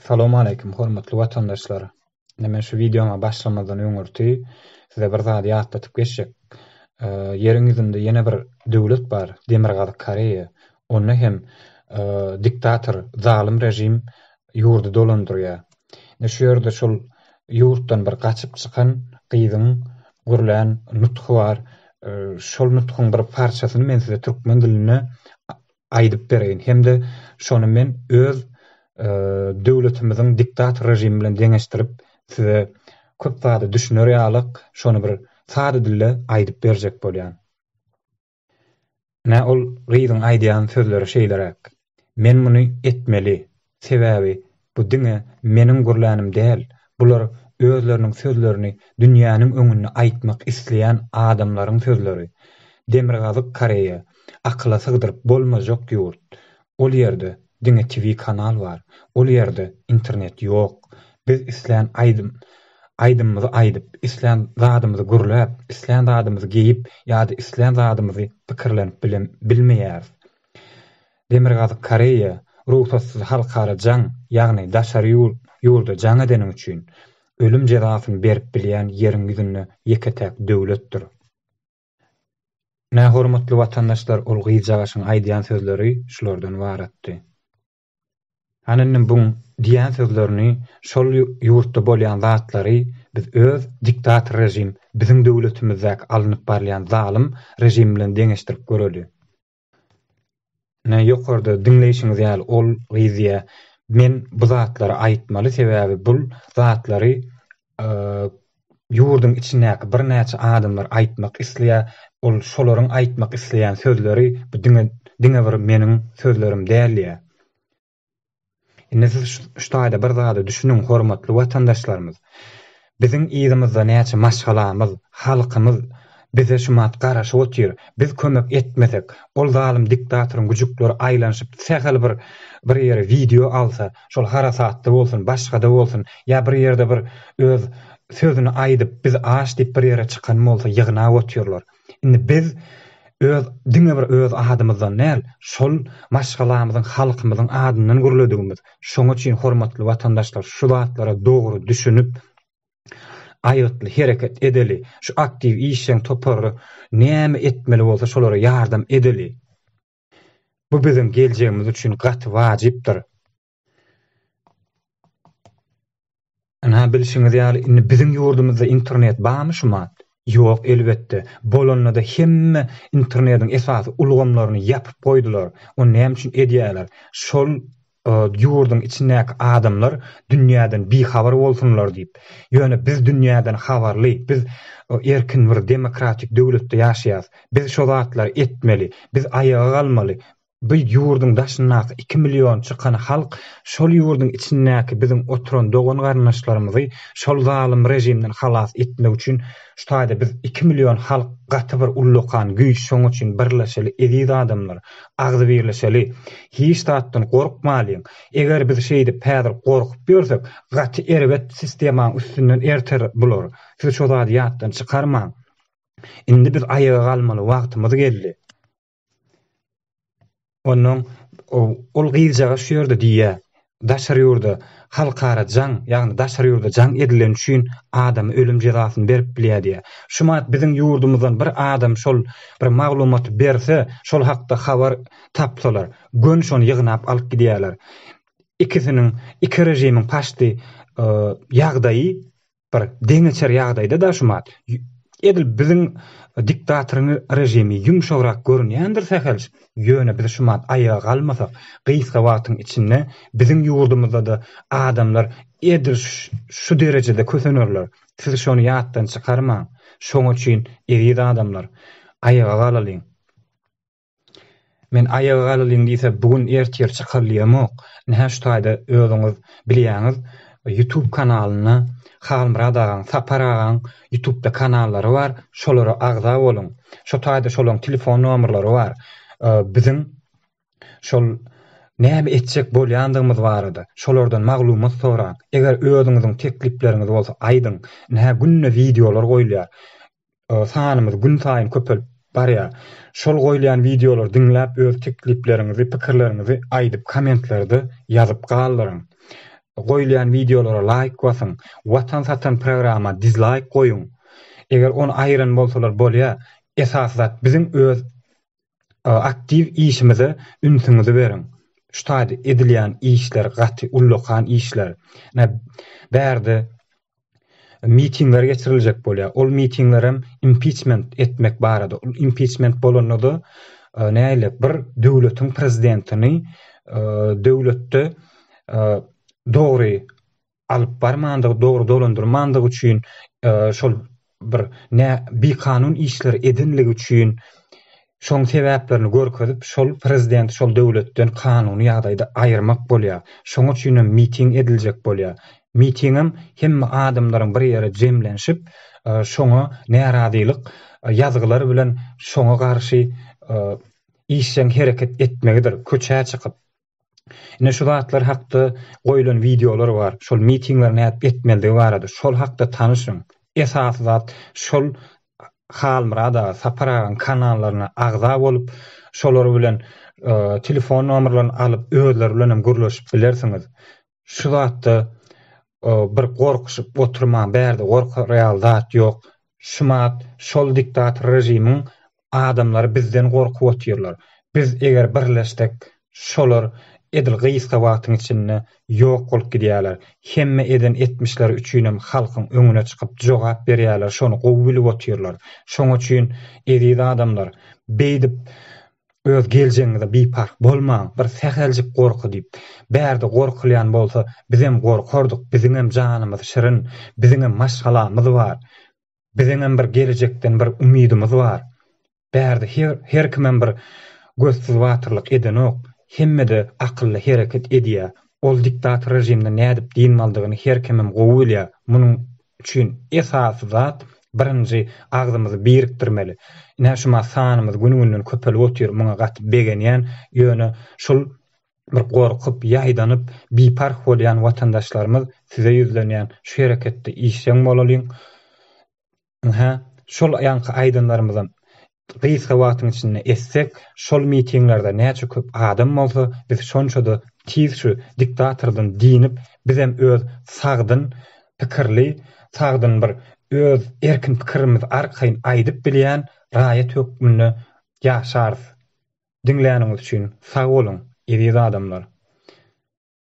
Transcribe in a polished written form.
Salowmaleýkim hormatly watandaşlar. Indi men şu wideoma başlamazdan öňürti size bir zady ýatlatyp geçjek. Ýeriň ýüzünde ýene bir döwlet bar, Demirgazyk Koreýa. Onda hem diktator, zalym režim ýurdy dolandyrýar. Indi şu ýerde şol ýurtdan bir gaçyp çykan gyzyň gürlän nutgy bar. Şol nutgyň bir parçasyny men size türkmen dilinde aýdyp bereýin hem-de şony men öz döwletimiziň diktator režimi bilen deňeşdirip size köp zada düşüner ýalyk şony bir sada dilde aýdyp berjek bolýan. Ine ol gyzyň aýdýan sözleri şeýleräk, Men muny etmeli, sebäbi bu diňe meniň gürlänim däl, bular özleriniň sözlerini dünýäniň öňünde aýtmak isleýän adamlaryň sözleri. Demirgazyk Koreýa akyla sygdyryp bolmajak ýurt. Ol ýerde diňe TV kanal bar. Ol ýerde internet ýok. Biz islän aýdym aýdymymyzy aýdyp, islän zadymyzy gürläp, islän zadymyzy geýip ýa-da islän zadymyzy pikirlenip bilmeýäris. Demirgazyk Koreýa rugsatsyz halkara jaň, ýagny daşary ýurda jaň edeniň üçin ölüm jezasyny berip bilýän ýeriň ýüzünde ýeke-täk döwletdir. Ine, hormatly watandaşlar, ol gyzjagaşyň aýdýan sözleri şulardan ybaratdy. Hany indi buň diýýän sözlerini, şol ýurtda bolýan zatlary biz öz diktator režim, biziň döwletimizdäki alnyp barylýan zalym režim bilen deňeşdirip göreli. Ine, ýokarda diňleýşiňiz ýaly ol gyz diýýär, men bu zatlary aýtmaly, sebäbi bul zatlary ýurduň içindäki birnäçe adamlar aýtmak isleýär, ol şolaryň aýtmak isleýän sözleri bu diňe diňe bir meniň sözlerim däl diýýär. Indi siz şu taýda bir zada düşüniň hormatly watandaşlarymyz. Biziň yzymyzda näçe maşgalamyz, halkymyz bize şumat garaşyp otyr. Biz kömek etmesek, ol zalym diktatoryň güjükleri aýlanyşyp sähel bir bir ýere wideo alsa, şol harasatda bolsun, başgada bolsun, ýa bir ýerde bir öz sözüni aýdyp biz aç diýip bir ýere çykan bolsa ýygnap otyrlar. Indi biz öz diňe bir öz adymyzdan däl, şol maşgalamyzyň, halkymyzyň adyndan gürledigimiz. Şoň üçin hormatly watandaşlar şu zatlara dogry düşünip, aýgytly hereket edeli. Şu aktiw işjeň topary näme etmeli bolsa şolara ýardam edeli. Bu biziň geljegimiz üçin gaty wajypdyr. Ynha, bilşiňiz ýaly, indi biziň ýurdumyzda internet barmy şumat? Ýok, elbetde. Bolanda-da hemme internetiň esasy ulgamlaryny ýapyp goýdular. Ony näme üçin edýärler? Şol ýurduň içindäki adamlar dünýäden bihabar bolsunlar diýip. Ýöne biz dünýäden habarly, biz erkin bir demokratik döwletde ýaşaýarys. Biz şo zatlary etmeli. Biz aýaga galmaly. Bu ýurduň daşyndaky iki million çykan halk şol ýurduň içindäki biziň oturan dogan-garyndaşlarymyzy şol zalym režimden halas etmek üçin şu taýda biz iki million halk gaty bir ullakan güýç şoň üçin birleşeli eziz adamlar agzybirleşeli hiç zatdan gorkmalyň eger biz şeýdip häzir gorkup ýörsek gaty erbet sistemaň üstünden erter bular siz şo zady ýatdan çykarmaň indi biz aýaga galmaly wagtymyz geldi. Onnoň ol gyzjagaz şu ýerde diýýär, daşary ýurda halkara jaň, ýagny daşary ýurda jaň edileni üçin adama ölüm jezasyny berip bilýär diýýär. Şumat biziň ýurdumyzdan bir adam şol bir maglumaty berse, şol hakda habar tapsalar, göni şony ýygnap alyp gidýärler. Ikisiniň, iki režimiň paşti ýagdaýy Bir deňeçer ýagdaýda-da şumat. Edil biziň diktatoryň režimi ýumşagrak görünýändir sähelç, ýöne biz şumat aýaga galmasak, gysga wagtyň içinde biziň ýurdumyzda-da adamlar edil şu derejede kösenerler. Siz şony ýatdan çykarmaň. Şoň üçin, eziz adamlar, aýaga galalyň. Men aýaga galalyň diýse bu gün ertir çykar diýemok. Ynha şu taýda özüňiz bilýäňiz YouTube kanalynda Halmyrat agaň, Sapar agaň YouTubda kanallary bar, şolara agza boluň. Şo taýda şolaň telefon nomerlary bar. Biziň şol näme etjek bolýandygymyz barada şolardan maglumat soraň. Eger özüňiziň teklipleriňiz bolsa aýdyň. Ynha günde wideolar goýulýar. Sanymyz günsaýyn köpelip barýar. Şol goýulýan wideolary diňläp öz teklipleriňizi, pikirleriňizi aýdyp kommentlerde ýazyp galdyryň. Goýulýan wideolara laýk basyň. Watan satan programma dizlaýk goýuň. Eger ony aýyran bolsalar bolýa. Esasy zat biziň öz aktiw işimize ünsüňizi beriň. Şu taýda edilýän işler gaty ullakan işler. Ine bärde mitingler geçiriljek bolýar. Ol mitinglerem impiçment etmek barada. Ol impiçment bolanda-da nähili bir döwletiň prezidentini döwletde dogry alyp barmandygy, dogry dolandyrmandygy üçin şol bir nä bikanun işler edenligi üçin şoň sebäplerini görkezip şol prezidenti şol döwletden kanuny ýagdaýda aýyrmak bolýar. Şoň üçinem miting ediljek bolýar. Mitingem hemme adamlaryň bir ýere jemlenşip şoňa närazylyk ýazgylar bilen şoňa garşy işjeň hereket etmegidir. Köçä çykyp. Ine şu zatlar hakda goýulan wideolar bar. Şol mitingleri nädip etmelidigi barada. Şol hakda tanyşyň. Esasy zat şol Halmyrat aga, Sapar agaň kanallaryna agza bolup, şolar bilen telefon nomerlerini alyp özleri bilenem gürleşip bilersiňiz. Şu zatda bir gorkuşyp oturmaň bärde gorkar ýaly zat ýok. Şumat şol diktator režimiň adamlary bizden gorkup otyrlar. Biz eger birleşsek şolar edil gysga wagtyň içinde ýok bolup gidýärler. Hemme eden etmişleri üçinem halkyň öňüne çykyp jogap berýärler şony gowy bilip otyrlar. Şoň üçin eziz adamlar beýdip öz geljegiňize biparh bolmaň bir säheljik gorky diýip. Bärde gorkulýan bolsa bizem gorkardyk biziňem janymyz şirin biziňem maşgalamyz bar. Biziňem bir gelejekden bir umydymyz bar. Bärde her her kimem bir gözsüz batyrlyk edenok. Hemmede akylly hereket edýä. Ol diktator režimden nädip dynmalydygyny her kimem gowy bilýä. Munuň üçin esasy zat birinji agzymyzy birikdirmeli. Ine şuma sanymyz gün-günden köpelip otyr muňa gaty begenýän. Ýöne şul bir gorkup, ýaýdanyp, biparh bolýan watandaşlarymyz size ýüzlenýän şu hereketde işjeň bolalyň. Ynha, şol ýaňky aýdanlarymyzam gysga wagtyň içinde etsek, şol mitinglerde näçe köp adam bolsa, biz şonça-da tiz şu diktatordan dynyp, bizem öz sagdyn pikirli, sagdyn bir öz erkin pikirimizi arkaýyn aýdyp bilýän raýat hökmünde ýaşarys. Diňläniňiz üçin sag boluň, eziz adamlar!